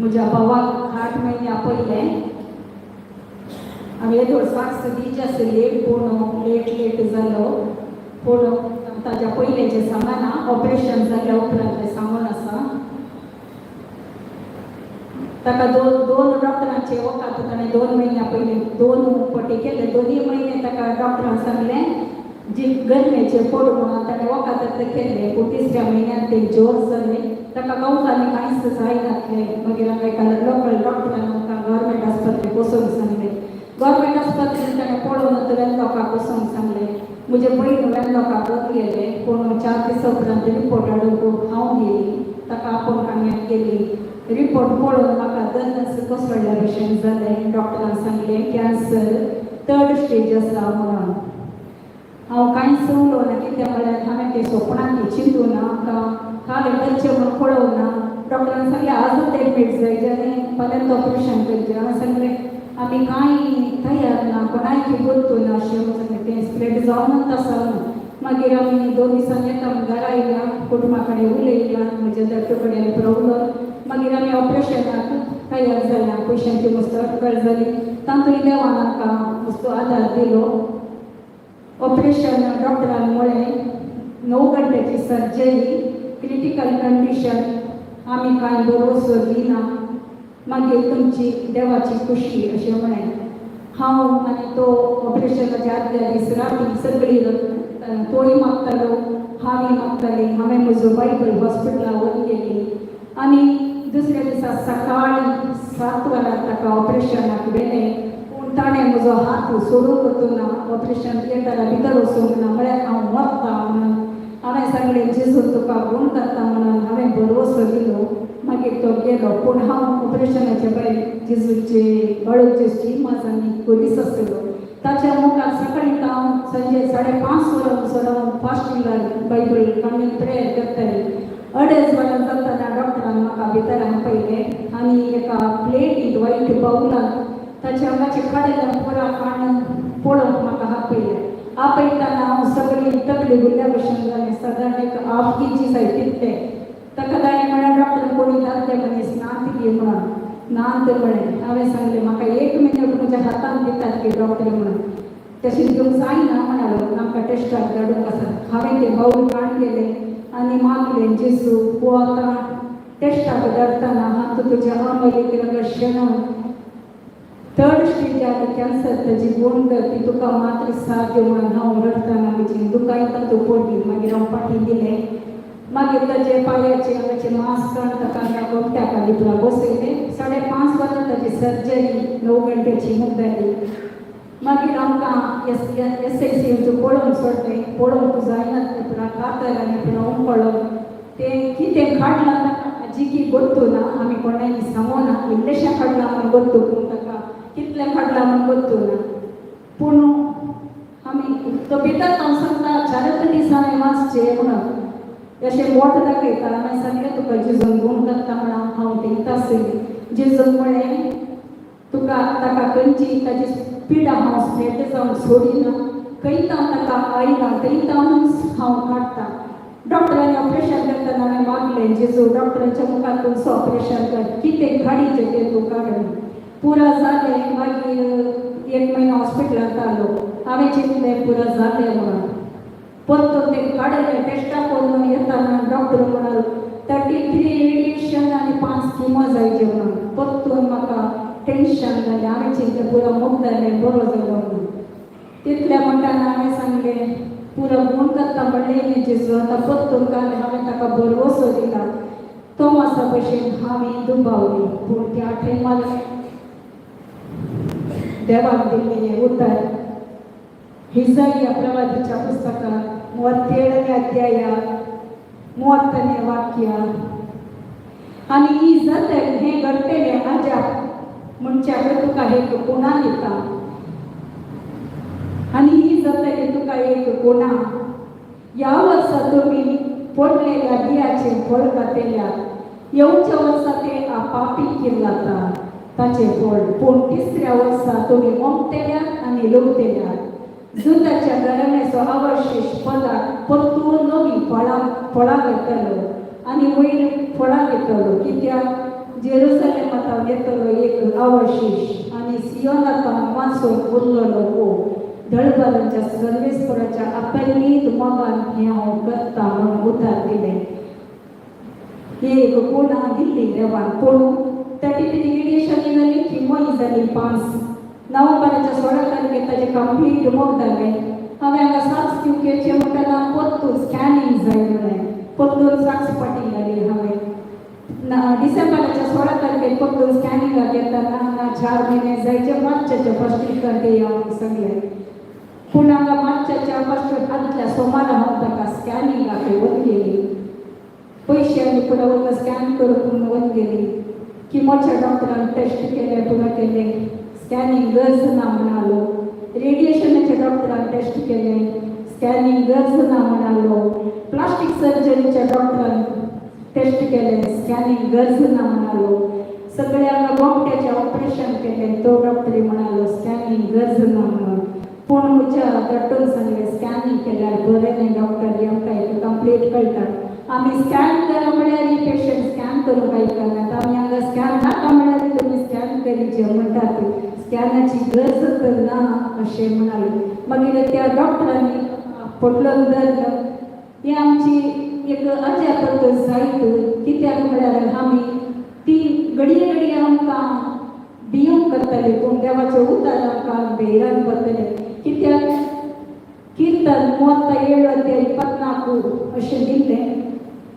म्हज्या भावाक 8 म्हयन्या पयलें हांवें थोडसाक दिवचे आसली, पूण लेट लेट जालो. पूण ताज्या पयलें सांगना, ऑपरेशन जाल्या उपरांत सांगून आसा. ताका दोन दोन डॉक्टरांचे वखद ताणें 2 म्हयन्या पयलीं दोन पटी केले. दोनूय म्हयने ताका डॉक्टरान सांगलें जी गरमेचे पडू म्हणून. ताणें वखद केलें, पूण तिसऱ्या म्हयन्यात ते जोर जाले. ताका कंवसांनी कांयच जायनासलें. मागीर हांगा एका लोकल डॉक्टरान आमकां गव्हर्मेंट आस्पत्रेक वचूंक सांगलें. गव्हर्मेंट आस्पत्रेन ताणें पळोवन तर लोकांक वचूंक सांगलें. म्हजे भयण लोकांक वच गेले, पूण 4 दिसां उपरांत रिपोर्ट हाडूंक हांव गेली. ताका आपोवन काणयेक गेली. रिपोर्ट पळोवन म्हाका दनस कोसळ्ळ्या भशेन जालें. डॉक्टरान सांगलें, कॅन्सर थर्ड स्टेज आसा म्हणून. हांव कांयच उलोवना, कित्याक म्हळ्यार हांवें तें सपनांत चिंतूं ना. आमकां काल करचें म्हणून पळोवना ना. डॉक्टरान सांगलें, आजूच एडमीट जाय आनी फाल्यांत ऑपरेशन करचें. हांवें सांगलें, आमी कांय तयार ना, कोणायकी गोत्तू ना अशें म्हणून सांगलें. तें स्प्रेड जावनच आसा म्हणून. मागीर आमी 2 दिसांनी येता म्हूण घरा येयल्या. कुटुंबा कडेन उलयल्या, म्हज्या धाकटो कडेन उलोवन मागीर आमी ऑपरेशनाक तयार जाल्या. पयशांची मस्त अडखळ जाली. तातूंत देवान आमकां मस्त आदार दिलो. ऑपरेशन डॉक्टरान म्हळें, 9 घंट्याची सर्जरी, क्रिटिकल कंडिशन, आमी कांय भरवसो दिना, मागीर तुमची देवाची खुशी अशें म्हळें. हांव आनी तो ऑपरेशनाच्या आदल्या दीस राती सगळी तोय मागतालो, हांवूय मागताली. हांवें म्हजो बायबल हॉस्पिटलाक व्हरून गेली आनी दुसऱ्या दिसा सकाळी 7 वरां ताका ऑपरेशनाक व्हेलें. पूण ताणें म्हजो हात सोडूंक वचूना, ऑपरेशन थिएटरा भितर वचूंक ना. म्हळ्यार हांव मरता म्हणून. हांवें सांगलें, जेजू तुका गूण करता म्हणून हांवें भरवसो दिलो. मागीर तो गेलो, पूण हांव ऑपरेशनाच्या भायर जेजूचे बाळूचे इमाज आनी पोलीस आसलो ताच्या मुखार सकाळी हांव संजे 5:30 वरां म्हणसर हांव फास्टिंगार बायबल काडून प्रेयर करताली. 2.5 वरां जातना डॉक्टरान म्हाका भितर आपयलें आनी एका प्लेटींत, वायट बावलान ताच्या आंगाचे काडलें पुरा काडून पळोवंक म्हाका आपयलें. आपयतना हांव सगळी तकली गुल्ल्या भशेन जालें. सादारण एक हाफ केजी जाय तितलें. ताका ताणें म्हळ्यार डॉक्टर, कोणी दादले मनीस नात गी म्हणून. नात म्हळें. हांवें सांगलें, म्हाका एक मिनट म्हज्या हातान दितात की डॉक्टर म्हणून. तशें दिवंक जायना म्हणालो, आमकां टेस्टाक धाडूंक आसा. हांवें तें बावल काडून गेलें आनी मागलें, जेजू, हो आतां टेस्टाक धाडटना हांव तुज्या अमलीक शेणोवन थर्ड स्टेजार कॅन्सर ताजी गुण ती तुका मात्र साध्य म्हणून हांव रडटना म्हजी दुकां तातूंत पडली. मागीर हांव फाटीं गेलें. मागीर ताजे पांयाचे हांगाचे मास्क काडून ताका हांगा गोमट्याक लिपला बसयलें. 5:30 वरां ताजी सर्जरी 9 घंट्याची मुगदाली. मागीर आमकां एस एस I C पळोवंक सोडलें. पळोवंक जायना पुरा कातर आनी पुरा उमळोन तें कितें काडलां ताका आजिकी गोत्तू ना. आमी कोणाय सांगोना. इल्लेशें काडलां म्हूण गोत्तू, पूण ताका कितलें काडलां म्हूण गोत्तू ना. पूण आमी तो भितर हांव सांगता, चारच दीस हांवें वाचचें म्हणून अशें बोट दाखयता. हांवें सांगलें, तुका जेजून गूण करता म्हणून हांव थिंगता आसली. जेजून म्हळें, तुका ताका खंयची ताजी पिडा हांव स्प्रेड जावन सोडिना. खंय हांव ताका आयला थंय हांव हांव काडटा. डॉक्टरांनी ऑपरेशन करतना हांवें मागलें, जेजू, डॉक्टरांच्या मुखार तुमचो ऑपरेशन कर, कितें काडीचें तें तूं काड. पुरा जालें. मागीर एक म्हयनो हॉस्पिटलांत आलो. हांवें चिंतलें, पुरा जालें म्हणून. परतून ते काडलें. टेस्टाक करून येताना डॉक्टर म्हणाल, 33 रेडिएशन आनी 5 किमो जायचे म्हणून. परतून म्हाका टेन्शन जालें. हांवें चिंतलें, पुरो मोग जालें, बरो जालो म्हणून. तितल्या म्हणटाना हांवें सांगलें, पुरो गूण करता म्हणलें जेजू. आतां परतून काल हांवें ताका भरवसो दिला. तोमासा भशेन हांवें दुबावली. पूण त्या टायमार देवान दिल्लें हें उतर, इसाईया ಪ್ರವಾದಿच्या ಪುಸ್ತಕ 37ನೇ ಅಧ್ಯಾಯ 30ನೇ वाक्य, आनी ही जातलें, हें घडटलें अजाप म्हणच्याक तुका एक खुणा दिता आनी ही जातली तुका एक खुणा. ह्या वर्सा तुमी पडलेल्या बियाचें फळ खातेल्यात. येवच्या वर्सा ते आपापी किल्लाता ताचें फळ. पूण तिसऱ्या वर्सा तुमी मोमतेल्यात आनी लुवतेल्यात. जुदाच्या घराण्याचो अवशेश पदाक परतून नवी फळां फळां घेतलो आनी वयर फळां घेतलो, कित्याक जेरुसलेमांत येतलो एक अवशेश आनी सियोनांत वांचून उरलेलो हो दळबारांच्या सर्वेस्पराच्या अपरिमीत मोगान हें हांव करता म्हणून उतार दिलें. ही एक कोणा दिल्ली देवान. पूण त्या टिपी रेडिएशन जाली, किमोय जाली. 5 नोव्हेंबराच्या 16 तारखेर ताजें कंप्लीट मोग जालें. हांवें हांगा साक्ष दिवपाचें म्हणटना परतून स्कॅनिंग जाय म्हणलें. परतून साक्ष पाटी घाली हांवें. डिसेंबराच्या 16 तारखेर परतून स्कॅनिंगाक येताना हांगा 4 म्हयने जायचे, मार्चाच्या फर्स्ट विकान ते हांव सांगलें. पूण हांगा मार्चाच्या फर्स्ट आदल्या सोमारा हांव ताका स्कॅनिंगाक वच गेली. पयशे आनी फुडें वता स्कॅन करून वच गेली. किमोच्या डॉक्टरान टेस्ट केले, पुरो केले, स्कॅनिंग गरज ना म्हणालो. रेडिएशनाच्या डॉक्टरान टेस्ट केले, स्कॅनिंग गरज ना म्हणालो. प्लास्टीक सर्जरीच्या डॉक्टरान टेस्ट केले, स्कॅनिंग गरज ना म्हणालो. सगळ्यांना गोमट्याचें ऑपरेशन केलें, तो डॉक्टर म्हणालो स्कॅनिंग गरज ना म्हणून. पूण म्हज्या डॉक्टरान सांगलें, स्कॅनिंग केल्यार बरें न्ही डॉक्टर, आमकां एक कंप्लीट कळटा. आमी स्कॅन करा म्हळ्यार ही पेशंट स्कॅन करूंक आयकनात. आमी हांगा स्कॅन नाका म्हळ्यार तुमी स्कॅन करीचे म्हणटात. स्कॅनाची गरज तर ना अशें म्हणाले. मागीर त्या डॉक्टरांनी पोटलोन धरलो. ही आमची एक अजापत जायत. कित्याक म्हळ्यार आमी ती घडये घडये आमकां भिवंक करताली, पूण देवाचें उतर आमकां धैर्यान भरतलें. कित्याक कीर्तन 37 अध्याय 24 अशें दिल्लें,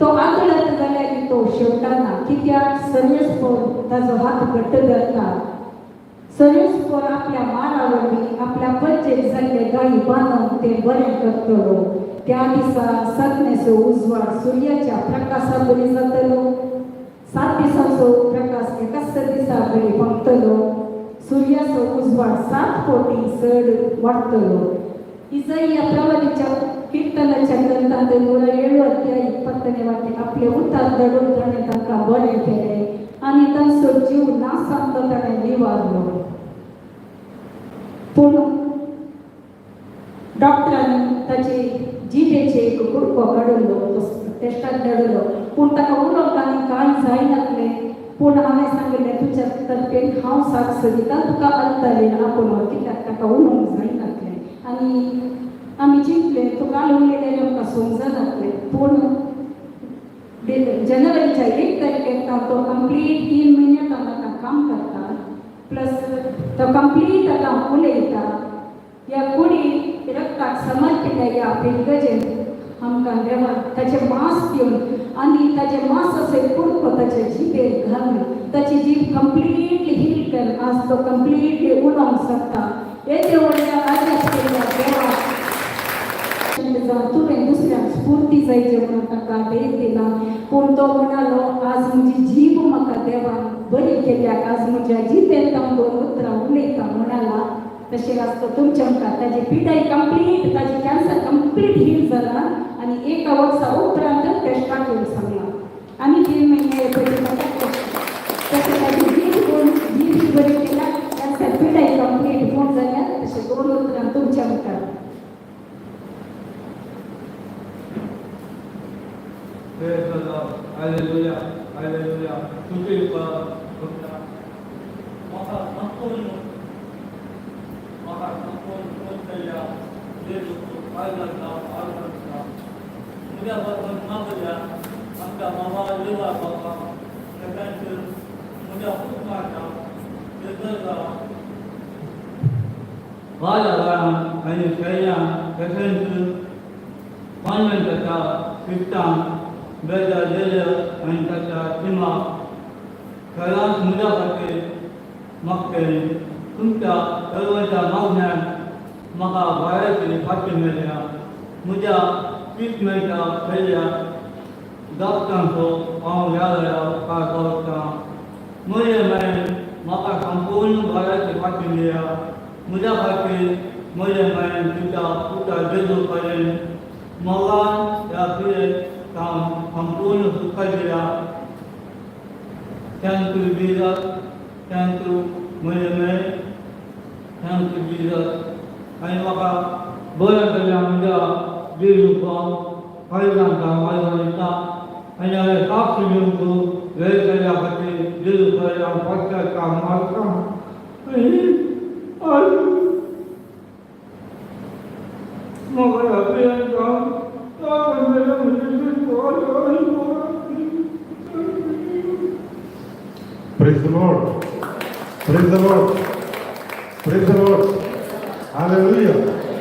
तो आदळत जाल्यार तो शेवटाना. कित्याक सर्वेस्पोर ताजो हात घट्ट धरता. सर्वेस्पोर आपल्या मारा वरवीं आपल्या पच्चेर जाल्ले गायी बांदून ते बरें करतलो. त्या दिसा सगळेचो उजवाड सुर्याच्या प्रकाशा बरी जातलो. 7 दिसाचो प्रकाश एकाच दिसा बरी पंकतलो. सुर्याचो उजवाड 7 कोटी चड वाडटलो. इजैया प्रवादीच्या कीर्तनाच्या ग्रंथांत 107 अध्याय 20 वाक्य, आपले उतार दडून ताणें तांकां बरें केलें आनी तांचो जीव नासांत ताणें निवारलो. पूण डॉक्टरांनी ताची जिबेचे एक कुडको काडलो, तो टेस्टाक धाडलो. पूण ताका उलोवंक आनी कांय जायनासलें. पूण हांवें सांगिल्लें, तुज्या तर्फेन हांव साक्ष दिता, तुका आलतालें आपूण. कित्याक ताका उलोवंक जायनासलें आनी आमी चिंतलें तूं काल उलयलें आमकां समजनासलें. पूण जनवरीच्या 1 तारखेक तो कंप्लीट 3 म्हयने आतां काम करता, प्लस तो कंप्लीट आतां उलयता. ह्या कुडी रक्ताक समर्पित ह्या पिंगजेन आमकां देवान ताचें मांस दिवन आनी ताचें मांस अशें कुडको ताचे जिबेर घालून ताची जीब कंप्लिटली हील कर आज तो कंप्लिटली उलोवंक शकता. येदे व्हडल्या अजाप केल्ल्या देवाक जावं तुवें दुसऱ्यांक स्फूर्ती जायची म्हणून ताका धैर्य दिला. पूण तो म्हणालो, आज म्हजी जीब म्हाका देवान बरी केल्याक आज म्हज्या जिबेन हांव दोन उतरां उलयता म्हणाला. तशें आज तो तुमच्या मुखार ताजी पिडाय कंप्लीट, ताजी कॅन्सर कंप्लीट हील जाला आनी एका वर्सा उपरांत टेस्टाक येवन सांगला आनी 3 म्हयने पयलीं ताका टेस्ट. तशें ताजी जीब कोण जीब बरी केल्या, कॅन्सर पिडाय कंप्लीट गुण जाल्या. तशें दोन उतरां तुमच्या मुखार. Praise the Lord. Hallelujah. Hallelujah. स्तुती कर. म्हाका संपूर्ण, म्हाका संपूर्ण कोणतल्या फायदा आसा. म्हज्या पासून मागल्या आमच्या मामा देवा बाबा सगळ्यांचे म्हज्या कुटुंबाच्या माझ्या घरान आनी शैल्यान तशेंच कॉन्व्हेंटाच्या क्रिस्तांव बेजार जेजर आनी ताच्या टिमाक सदांच म्हज्या खातीर मागतली. तुमच्या सर्वांच्या मागण्यान म्हाका बऱ्याची फाटी मेळ्ळ्या. म्हज्या ट्रिटमेंटा केल्ल्या डॉक्टरांचो हांव ह्या वेळार उपकार करतां. म्हजे मायन म्हाका संपूर्ण बऱ्याची फाटी मेळ्ळ्या. म्हज्या खातीर म्हजे मायन तुज्या पुता जेजू कडेन मोगान ह्या पिडेक सावन संपूर्ण सुखा दिल्या. Thank you Jesus, thank you म्हजे may, thank you Jesus. आनी म्हाका बरें केल्ल्या म्हज्या जेजूक हांव फायदांक वाजयता आनी हांवें साक्ष दिवंक वेळ केल्ल्या खातीर जेजू क्रायस्ट हांव पश्चाताप मागता आनी आज म्हाका ह्या पिरायेर Praise the Lord. Praise the Lord. Praise the Lord. Hallelujah.